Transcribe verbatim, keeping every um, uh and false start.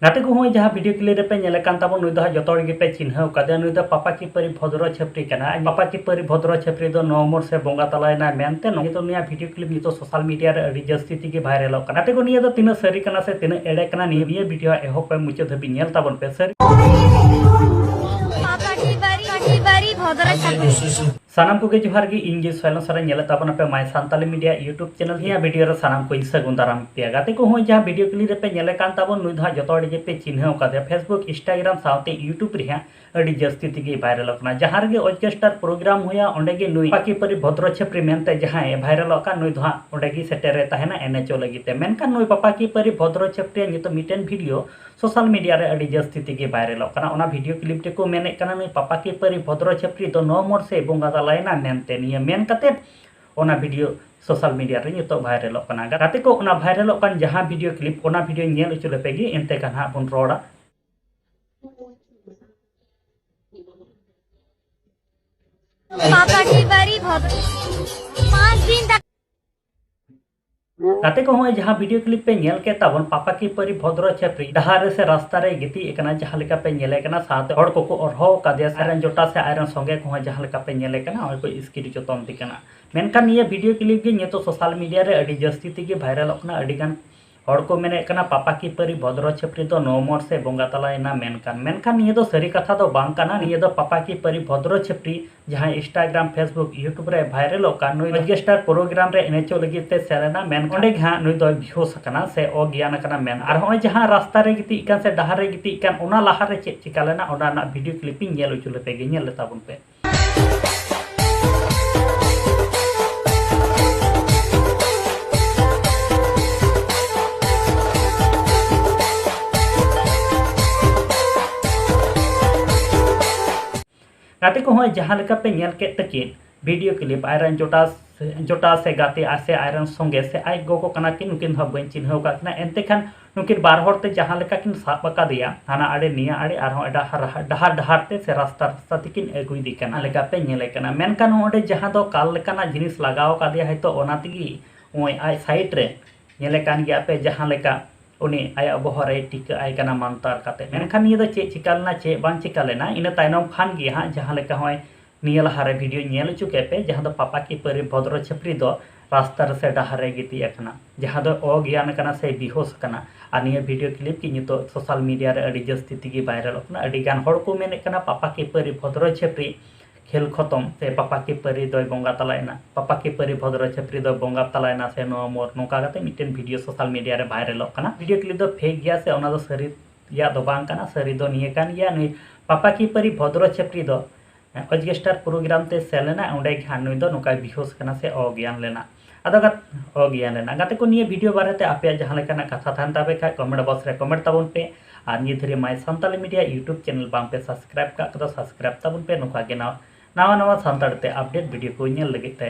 ᱜᱟᱛᱮ ᱠᱚ, ᱦᱚᱸᱜᱼᱚᱭ ᱡᱟᱦᱟᱸ ᱵᱷᱤᱰᱤᱭᱳ ᱠᱞᱤᱯ ᱨᱮᱯᱮ ᱧᱮᱞᱮ ᱠᱟᱱ ᱛᱟᱵᱚᱱ, ᱱᱩᱭ ᱫᱚ ᱦᱟᱸᱜ ᱡᱚᱛᱚ ᱦᱚᱲ ᱜᱮᱯᱮ ᱪᱤᱱᱦᱟᱹᱣ ᱠᱟᱫᱮᱭᱟ᱾ ᱱᱩᱭ ᱫᱚ ᱯᱟᱯᱟᱠᱤ ᱯᱟᱹᱨᱤ ᱵᱷᱚᱫᱨᱚ ᱪᱷᱟᱹᱯᱨᱤ ᱠᱟᱱᱟᱭ᱾ ᱯᱟᱯᱟᱠᱤ ᱯᱟᱹᱨᱤ ᱵᱷᱚᱫᱨᱚ ᱪᱷᱟᱹᱯᱨᱤ ᱫᱚ ᱱᱚ ᱢᱚᱨ ᱥᱮ ᱵᱚᱸᱜᱟ ᱛᱟᱞᱟᱭᱮᱱᱟᱭ ᱢᱮᱱᱛᱮ ᱱᱤᱛᱚᱜ ᱱᱤᱭᱟᱹ ᱵᱷᱤᱰᱤᱭᱳ ᱠᱞᱤᱯ ᱱᱤᱛᱚᱜ ᱥᱳᱥᱟᱞ ᱢᱤᱰᱤᱭᱟ ᱨᱮ ᱟᱹᱰᱤ ᱡᱟᱹᱥᱛᱤ ᱛᱮᱜᱮ ᱵᱷᱟᱭᱨᱟᱞᱚᱜ ᱠᱟᱱᱟ᱾ ᱜᱟᱛᱮ ᱠᱚ, ᱱᱤᱭᱟᱹ ᱫᱚ ᱛᱤᱱᱟᱹᱜ ᱥᱟᱹᱨᱤ ᱠᱟᱱᱟ ᱥᱮ ᱛᱤᱱᱟᱹᱜ ᱮᱲᱮ ᱠᱟᱱᱟ, ᱱᱤᱭᱟᱹ, ᱱᱤᱭᱟᱹ ᱵᱷᱤᱰᱤᱭᱳ ᱮᱦᱚᱵ ᱠᱷᱚᱱ ᱢᱩᱪᱟᱹᱫ ᱫᱷᱟᱹᱵᱤᱡ ᱧᱮᱞ ᱛᱟᱵᱚᱱ ᱯᱮ᱾ ᱥᱟᱹᱨᱤ ᱯᱟᱯᱟᱠᱤ ᱯᱟᱹᱨᱤ, ᱯᱟᱯᱟᱠᱤ ᱯᱟᱹᱨᱤ ᱵᱷᱚᱫᱨᱚ ᱪᱷᱟᱹᱯᱨᱤ᱾ ᱥᱟᱱᱟᱢ ᱠᱚᱜᱮ ᱡᱚᱦᱟᱨ ᱜᱮ, ᱤᱧ ᱜᱮ ᱥᱚᱭᱞᱚᱱ ᱥᱚᱨᱮᱱ᱾ ᱧᱮᱞᱮᱫ ᱛᱟᱵᱚᱱ ᱟᱯᱮ My Santali Media YouTube channel᱾ ᱱᱤᱭᱟᱹ ᱵᱷᱤᱰᱤᱭᱳ ᱨᱮ ᱥᱟᱱᱟᱢ ᱠᱚᱧ ᱥᱟᱹᱜᱩᱱ ᱫᱟᱨᱟᱢ ᱯᱮᱭᱟ᱾ ᱜᱟᱛᱮ ᱠᱚ, ᱦᱚᱸᱜᱼᱚᱭ ᱡᱟᱦᱟᱸ ᱵᱷᱤᱰᱤᱭᱳ ᱠᱞᱤᱯ ᱨᱮᱯᱮ ᱧᱮᱞᱮ ᱠᱟᱱ ᱛᱟᱵᱚᱱ, ᱱᱩᱭ ᱫᱚ ᱦᱟᱸᱜ ᱡᱚᱛᱚ ᱦᱚᱲ ᱜᱮᱯᱮ ᱪᱤᱱᱦᱟᱹᱣ ᱠᱟᱫᱮᱭᱟ᱾ Facebook, Instagram ᱥᱟᱶᱛᱮ YouTube ᱨᱮ ᱦᱟᱸᱜ ᱟᱹᱰᱤ ᱡᱟᱹᱥᱛᱤ ᱛᱮᱜᱮ ᱵᱷᱟᱭᱨᱟᱞᱚᱜ ᱠᱟᱱᱟ᱾ ᱡᱟᱦᱟᱸ ᱨᱮᱜᱮ orchestra program ᱦᱩᱭᱟ, ᱚᱸᱰᱮ ᱜᱮ ᱱᱩᱭ ᱯᱟᱯᱟᱠᱤ ᱯᱟᱹᱨᱤ ᱵᱷᱚᱫᱨᱚ ᱪᱷᱟᱹᱯᱨᱤ ᱢᱮᱱᱛᱮ ᱡᱟᱦᱟᱸᱭ ᱵᱷᱟᱭᱨᱟᱞᱚᱜ ᱠᱟᱱ, ᱱᱩᱭ ᱫᱚ ᱦᱟᱸᱜ ᱚᱸᱰᱮ ᱜᱮ ᱥᱮᱴᱮᱨ ᱨᱮ ᱛᱟᱦᱮᱱᱟ ᱮᱱᱮᱡᱚᱜ ᱞᱟᱹᱜᱤᱫ ᱛᱮ᱾ ᱢᱮᱱᱠᱷᱟᱱ ᱱᱩᱭ ᱯᱟᱯᱟᱠᱤ ᱯᱟᱹᱨᱤ ᱵᱷᱚᱫᱨᱚ ᱪᱷᱟᱹᱯᱨᱤᱭᱟᱜ ᱱᱤᱛᱚᱜ ᱢᱤᱫᱴᱮᱱ ᱵᱷᱤᱰᱤᱭᱳ ᱥᱳᱥᱟᱞ ᱢᱤᱰᱤᱭᱟ ᱨᱮ ᱟᱹᱰᱤ ᱡᱟᱹᱥᱛᱤ ᱛᱮᱜᱮ ᱵᱷᱟᱭᱨᱟᱞᱚᱜ ᱠᱟᱱᱟ᱾ ᱚᱱᱟ ᱵᱷᱤᱰᱤᱭᱳ ᱠᱞᱤᱯ ᱨᱮᱠᱚ ᱢᱮᱱᱮᱫ ᱠᱟᱱᱟ, ᱱᱩᱭ ᱯᱟᱯᱟᱠᱤ ᱯᱟᱹᱨᱤ ᱵᱷᱚᱫᱨᱚ ᱪᱷᱟᱹᱯᱨᱤ ᱫᱚ ᱱᱚ ᱢᱚᱨ ᱥᱮ ᱵᱚᱸᱜᱟ ᱛᱟᱞᱟᱭᱮᱱᱟ ᱢᱮᱱᱛᱮ᱾ ᱱᱤᱭᱟᱹ ᱢᱮᱱ ᱠᱟᱛᱮ ᱚᱱᱟ ᱵᱷᱤᱰᱤᱭᱳ ᱥᱳᱥᱟᱞ ᱢᱤᱰᱤᱭᱟ ᱨᱮ ᱱᱤᱛᱚᱜ ᱵᱷᱟᱭᱨᱟᱞᱚᱜ ᱠᱟᱱᱟ᱾ ᱜᱟᱛᱮ ᱠᱚ, ᱚᱱᱟ ᱵᱷᱟᱭᱨᱟᱞᱚᱜ ᱠᱟᱱ ᱡᱟᱦᱟᱸ ᱵᱷᱤᱰᱤᱭᱳ ᱠᱞᱤᱯ, ᱚᱱᱟ ᱵᱷᱤᱰᱤᱭᱳ ᱧᱮᱞ ᱦᱚᱪᱚ ᱞᱮᱯᱮ ᱜᱮ, ᱮᱱᱛᱮ ᱠᱷᱟᱱ ᱦᱟᱸᱜ ᱵᱚᱱ ᱨᱚᱲᱟ᱾ पापा की बड़ी बहुत पाँच दिन तक। ᱜᱟᱛᱮ ᱠᱚ, ᱦᱚᱸᱜᱼᱚᱭ ᱡᱟᱦᱟᱸ ᱵᱷᱤᱰᱤᱭᱳ ᱠᱞᱤᱯ ᱯᱮ ᱧᱮᱞ ᱠᱮᱫ ᱛᱟᱵᱚᱱ, ᱯᱟᱯᱟᱠᱤ ᱯᱟᱹᱨᱤ ᱵᱷᱚᱫᱨᱚ ᱪᱷᱟᱹᱯᱨᱤ ᱰᱟᱦᱟᱨ ᱨᱮ ᱥᱮ ᱨᱟᱥᱛᱟ ᱨᱮ ᱜᱤᱛᱤᱡ ᱟᱠᱟᱱᱟ, ᱡᱟᱦᱟᱸ ᱞᱮᱠᱟ ᱯᱮ ᱧᱮᱞᱮ ᱠᱟᱱᱟ, ᱥᱟᱶᱛᱮ ᱦᱚᱲ ᱠᱚᱠᱚ ᱚᱨᱦᱚ ᱟᱠᱟᱫᱮᱭᱟ, ᱥᱮ ᱟᱡᱨᱮᱱ ᱡᱚᱴᱟ ᱥᱮ ᱟᱡᱨᱮᱱ ᱥᱚᱸᱜᱮ ᱠᱚᱦᱚᱸ ᱡᱟᱦᱟᱸ ᱞᱮᱠᱟ ᱯᱮ ᱧᱮᱞᱮ ᱠᱟᱱᱟ, ᱦᱚᱸᱜᱼᱚᱭ ᱠᱚ ᱤᱥᱠᱤᱨ ᱡᱚᱛᱚᱱ ᱫᱮ ᱠᱟᱱᱟ᱾ ᱢᱮᱱᱠᱷᱟᱱ ᱱᱤᱭᱟᱹ ᱵᱷᱤᱰᱤᱭᱳ ᱠᱞᱤᱯ ᱜᱮ ᱱᱤᱛᱚᱜ ᱥᱳᱥᱟᱞ ᱢᱤᱰᱤᱭᱟ ᱨᱮ ᱟᱹᱰᱤ ᱡᱟᱹᱥᱛᱤ ᱛᱮᱜᱮ ᱵᱷᱟᱭᱨᱟᱞᱚᱜ ᱠᱟᱱᱟ᱾ ᱟᱹᱰᱤ ᱜᱟᱱ ᱦᱚᱲ ᱠᱚ ᱢᱮᱱᱮᱫ ᱠᱟᱱᱟ, ᱯᱟᱯᱟᱠᱤ ᱯᱟᱹᱨᱤ ᱵᱷᱚᱫᱨᱚ ᱪᱷᱟᱹᱯᱨᱤ ᱫᱚ ᱱᱚ ᱢᱚᱨ ᱥᱮ ᱵᱚᱸᱜᱟ ᱛᱟᱞᱟᱭᱮᱱᱟ ᱢᱮᱱᱠᱷᱟᱱ, ᱢᱮᱱᱠᱷᱟᱱ ᱱᱤᱭᱟᱹ ᱫᱚ ᱥᱟᱹᱨᱤ ᱠᱟᱛᱷᱟ ᱫᱚ ᱵᱟᱝ ᱠᱟᱱᱟ᱾ ᱱᱤᱭᱟᱹ ᱫᱚ ᱯᱟᱯᱟᱠᱤ ᱯᱟᱹᱨᱤ ᱵᱷᱚᱫᱨᱚ ᱪᱷᱟᱹᱯᱨᱤ, ᱡᱟᱦᱟᱸᱭ Instagram, Facebook, YouTube ᱨᱮ ᱵᱷᱟᱭᱨᱟᱞᱚᱜ ᱠᱟᱱ, ᱱᱩᱭ orchestra program ᱨᱮ ᱮᱱᱮᱡᱚᱜ ᱞᱟᱹᱜᱤᱫ ᱛᱮ ᱥᱮᱱ ᱞᱮᱱᱟ, ᱢᱮᱱᱠᱷᱟᱱ ᱚᱸᱰᱮ ᱜᱮ ᱦᱟᱸᱜ ᱱᱩᱭ ᱫᱚᱭ ᱵᱮᱦᱩᱥ ᱟᱠᱟᱱᱟ ᱥᱮ ᱚᱜᱽᱭᱟᱱ ᱟᱠᱟᱱᱟ ᱢᱮᱱ᱾ ᱟᱨ ᱦᱚᱸᱜᱼᱚᱭ ᱡᱟᱦᱟᱸ ᱨᱟᱥᱛᱟ ᱨᱮ ᱜᱤᱛᱤᱡ ᱠᱟᱱ ᱥᱮ ᱰᱟᱦᱟᱨ ᱨᱮ ᱜᱤᱛᱤᱡ ᱠᱟᱱ, ᱚᱱᱟ ᱞᱟᱦᱟ ᱨᱮ ᱪᱮᱫ ᱪᱤᱠᱟ ᱞᱮᱱᱟ, ᱚᱱᱟ ᱨᱮᱱᱟᱜ ᱵᱷᱤᱰᱤᱭᱳ ᱠᱞᱤᱯ ᱤᱧ ᱧᱮᱞ ᱦᱚᱪᱚ ᱞᱮᱯᱮ ᱜᱮ, ᱧᱮᱞ ᱞᱮ ᱛᱟᱵᱚᱱ ᱯᱮ᱾ ᱜᱟᱛᱮ ᱠᱚ, ᱦᱚᱸᱜᱼᱚᱭ ᱡᱟᱦᱟᱸ ᱞᱮᱠᱟ ᱯᱮ ᱧᱮᱞ ᱠᱮᱫ ᱛᱟᱹᱠᱤᱱ ᱵᱷᱤᱰᱤᱭᱳ ᱠᱞᱤᱯ, ᱟᱡᱨᱮᱱ ᱡᱚᱴᱟ, ᱡᱚᱴᱟ ᱥᱮ ᱜᱟᱛᱮ ᱟᱨ ᱥᱮ ᱟᱡᱨᱮᱱ ᱥᱚᱸᱜᱮ ᱥᱮ ᱟᱡ ᱜᱚᱜᱚ ᱠᱟᱱᱟ ᱠᱤᱱ, ᱱᱩᱠᱤᱱ ᱫᱚ ᱦᱟᱸᱜ ᱵᱟᱹᱧ ᱪᱤᱱᱦᱟᱹᱣ ᱟᱠᱟᱫ ᱠᱤᱱᱟ᱾ ᱮᱱᱛᱮ ᱠᱷᱟᱱ ᱱᱩᱠᱤᱱ ᱵᱟᱨ ᱦᱚᱲ ᱛᱮ ᱡᱟᱦᱟᱸ ᱞᱮᱠᱟ ᱠᱤᱱ ᱥᱟᱵ ᱟᱠᱟᱫᱮᱭᱟ, ᱦᱟᱱᱟ ᱟᱲᱮ ᱱᱤᱭᱟᱹ ᱟᱲᱮ, ᱟᱨᱦᱚᱸ ᱰᱟᱦᱟᱨ, ᱰᱟᱦᱟᱨ, ᱰᱟᱦᱟᱨ ᱛᱮ ᱥᱮ ᱨᱟᱥᱛᱟ, ᱨᱟᱥᱛᱟ ᱛᱮᱠᱤᱱ ᱟᱹᱜᱩᱭᱮᱫᱮ ᱠᱟᱱᱟ, ᱞᱮᱠᱟ ᱯᱮ ᱧᱮᱞᱮ ᱠᱟᱱᱟ᱾ ᱢᱮᱱᱠᱷᱟᱱ ᱚᱸᱰᱮ ᱡᱟᱦᱟᱸ ᱫᱚ ᱠᱟᱞ ᱞᱮᱠᱟᱱᱟᱜ ᱡᱤᱱᱤᱥ ᱞᱟᱜᱟᱣ ᱟᱠᱟᱫᱮᱭᱟ, ᱦᱚᱭᱛᱳ ᱚᱱᱟ ᱛᱮᱜᱮ ᱱᱚᱜᱼᱚᱭ ᱟᱡ ᱥᱟᱭᱤᱰ ᱨᱮ ᱧᱮᱞᱮ ᱠᱟᱱ ᱜᱮᱭᱟ ᱯᱮ, ᱡᱟᱦᱟᱸ ᱞᱮᱠᱟ ᱩᱱᱤ ᱟᱭᱟᱜ ᱵᱚᱦᱚᱜ ᱨᱮᱭ ᱴᱤᱠᱟᱹᱜ ᱟᱭ ᱠᱟᱱᱟ ᱢᱟᱱᱛᱟᱨ ᱠᱟᱛᱮ᱾ ᱢᱮᱱᱠᱷᱟᱱ ᱱᱤᱭᱟᱹ ᱫᱚ ᱪᱮᱫ ᱪᱤᱠᱟ ᱞᱮᱱᱟ, ᱪᱮᱫ ᱵᱟᱝ ᱪᱤᱠᱟ ᱞᱮᱱᱟ, ᱤᱱᱟᱹ ᱛᱟᱭᱱᱚᱢ ᱠᱷᱟᱱ ᱜᱮ ᱦᱟᱸᱜ ᱡᱟᱦᱟᱸ ᱞᱮᱠᱟ ᱦᱚᱸᱜᱼᱚᱭ ᱱᱤᱭᱟᱹ ᱞᱟᱦᱟᱨᱮ ᱵᱷᱤᱰᱤᱭᱳᱧ ᱧᱮᱞ ᱦᱚᱪᱚ ᱠᱮᱫ ᱯᱮ, ᱡᱟᱦᱟᱸ ᱫᱚ ᱯᱟᱯᱟ ᱠᱤ ᱯᱟᱹᱨᱤ ᱵᱷᱚᱫᱽᱨᱚ ᱪᱷᱟᱹᱯᱨᱤ ᱫᱚ ᱨᱟᱥᱛᱟ ᱨᱮ ᱥᱮ ᱰᱟᱦᱟᱨ ᱨᱮ ᱜᱤᱛᱤᱡ ᱟᱠᱟᱱᱟ, ᱡᱟᱦᱟᱸ ᱫᱚ ᱚᱜᱽᱭᱟᱱ ᱟᱠᱟᱱᱟ ᱥᱮ ᱵᱤᱦᱳᱥ ᱟᱠᱟᱱᱟ᱾ ᱟᱨ ᱱᱤᱭᱟᱹ ᱵᱷᱤᱰᱤᱭᱳ ᱠᱞᱤᱯ ᱜᱮ ᱱᱤᱛᱚᱜ ᱥᱳᱥᱟᱞ ᱢᱤᱰᱤᱭᱟ ᱨᱮ ᱟᱹᱰᱤ ᱡᱟᱹᱥᱛᱤ ᱛᱮᱜᱮ ᱵᱷᱟᱭᱨᱟᱞᱚᱜ ᱠᱟᱱᱟ᱾ ᱟᱹᱰᱤ ᱜᱟᱱ ᱦᱚᱲ ᱠᱚ ᱢᱮᱱᱮᱫ ᱠᱟᱱᱟ ᱯᱟᱯᱟ ᱠᱤ ᱯᱟᱹᱨᱤ ᱵᱷᱚᱫᱽᱨᱚ ᱪᱷᱟᱹᱯᱨᱤ ᱠᱷᱮᱞ ᱠᱷᱚᱛᱚᱢ ᱥᱮ ᱯᱟᱯᱟ ᱠᱤ ᱯᱟᱹᱨᱤ ᱫᱚᱭ ᱵᱚᱸᱜᱟ ᱛᱟᱞᱟᱭᱮᱱᱟ, ᱯᱟᱯᱟ ᱠᱤ ᱯᱟᱹᱨᱤ ᱵᱷᱚᱫᱽᱨᱚ ᱪᱷᱟᱹᱯᱨᱤ ᱫᱚᱭ ᱵᱚᱸᱜᱟ ᱛᱟᱞᱟᱭᱮᱱᱟ ᱥᱮ no more, ᱱᱚᱝᱠᱟ ᱠᱟᱛᱮ ᱢᱤᱫᱴᱮᱱ ᱵᱷᱤᱰᱤᱭᱳ ᱥᱳᱥᱟᱞ ᱢᱤᱰᱤᱭᱟ ᱨᱮ ᱵᱷᱟᱭᱨᱟᱞᱚᱜ ᱠᱟᱱᱟ᱾ ᱵᱷᱤᱰᱤᱭᱳ ᱠᱞᱤᱯ ᱫᱚ ᱯᱷᱮᱠ ᱜᱮᱭᱟ ᱥᱮ ᱚᱱᱟ ᱫᱚ ᱥᱟᱹᱨᱤᱭᱟᱜ ᱫᱚ ᱵᱟᱝ ᱠᱟᱱᱟ᱾ ᱥᱟᱹᱨᱤ ᱫᱚ ᱱᱤᱭᱟᱹ ᱠᱟᱱ ᱜᱮᱭᱟ, ᱱᱩᱭ ᱯᱟᱯᱟ ᱠᱤ ᱯᱟᱹᱨᱤ ᱵᱷᱚᱫᱽᱨᱚ ᱪᱷᱟᱹᱯᱨᱤ ᱫᱚ ᱚᱨᱠᱮᱥᱴᱟᱨ ᱯᱨᱳᱜᱨᱟᱢ ᱛᱮ ᱥᱮᱱ ᱞᱮᱱᱟ, ᱚᱸᱰᱮ ᱜᱮ ᱦᱟᱸᱜ ᱱᱩᱭ ᱫᱚ ᱱᱚᱝᱠᱟᱭ ᱵᱤᱦᱳᱥ ᱠᱟᱱᱟ ᱥᱮ ᱚᱜᱽᱭᱟᱱ ᱞᱮᱱᱟ᱾ ᱟᱫᱚ ᱜᱟᱛ-, ᱚᱜᱽᱭᱟᱱ ᱞᱮᱱᱟ᱾ ᱜᱟᱛᱮ ᱠᱚ, ᱱᱤᱭᱟᱹ ᱵᱷᱤᱰᱤᱭᱳ ᱵᱟᱨᱮᱛᱮ ᱟᱯᱮᱭᱟᱜ ᱡᱟᱦᱟᱸ ᱞᱮᱠᱟᱱᱟᱜ ᱠᱟᱛᱷᱟ ᱛᱟᱦᱮᱱ ᱛᱟᱯᱮ ᱠᱷᱟᱡ ᱠᱚᱢᱮᱱᱴ ᱵᱚᱠᱥ ᱨᱮ ᱠᱚᱢᱮᱱᱴ ᱛᱟᱵᱚᱱ ᱯᱮ᱾ ᱟᱨ ᱱᱤᱭᱟᱹ ᱫᱷᱟᱹᱨᱤᱡ My Santali Media YouTube channel ᱵᱟᱝ ᱯᱮ ᱥᱟᱵᱥᱠᱨᱟᱭᱤᱵ ᱠᱟᱜ ᱠᱚᱫᱚ ᱥᱟᱵᱥᱠᱨᱟᱭᱤᱵ ᱛᱟᱵᱚᱱ ᱯᱮ, ᱱᱚᱝᱠᱟ ᱜᱮ ᱱᱟᱣᱟ ᱱᱟᱣᱟ ᱱᱟᱣᱟ ᱥᱟᱱᱛᱟᱲ ᱛᱮ ᱟᱯᱰᱮᱴ ᱵᱷᱤᱰᱤᱭᱳ ᱠᱚ ᱧᱮᱞ ᱞᱟᱹᱜᱤᱫ ᱛᱮ᱾